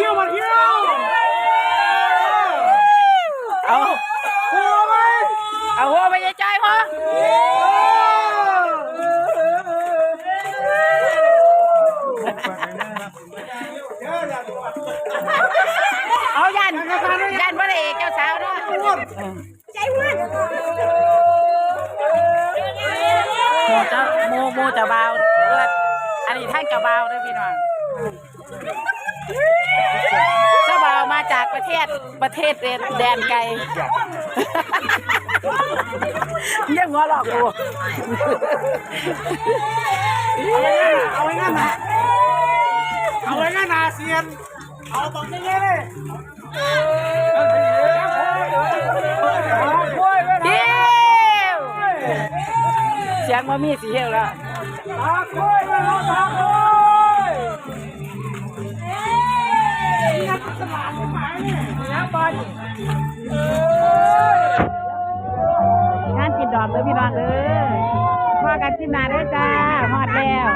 ເອົາ ເອົາຫົວໄປ ເອົາຫົວໄປ ຍາຍຈ້ອຍຫົວ ເອົາ ຢ້ານ ຢ້ານບໍ່ໄດ້ເອກເຈົ້າສາວເນາະ. ໝູ່ເຈົ້າ ໝູ່ ໝູ່ເຈົ້າບ່າວ ອັນນີ້ທາງເຈົ້າບ່າວເດີພີ່ນ້ອງ ເຈົ້າບ່າວມາຈາກປະເທດ ປະເທດແດນ ແດນໄກ ຍັງຫົວເລາະຢູ່ ເອົາໄວ້ງານ ເອົາໄວ້ງານ ເອົາໄວ້ງານອາຊຽນ ເອົາບັກໃຫຍ່ໆເລີຍ. ເຮີ້ຍ ສຽງບໍ່ມີຊິເຮີ້ຍແລ້ວ ງານປິດດອກເດີພີ່ນ້ອງເດີ ພໍ້ກັນຄລິບໜ້າເດີຈ້າ ຮອດແລ້ວ.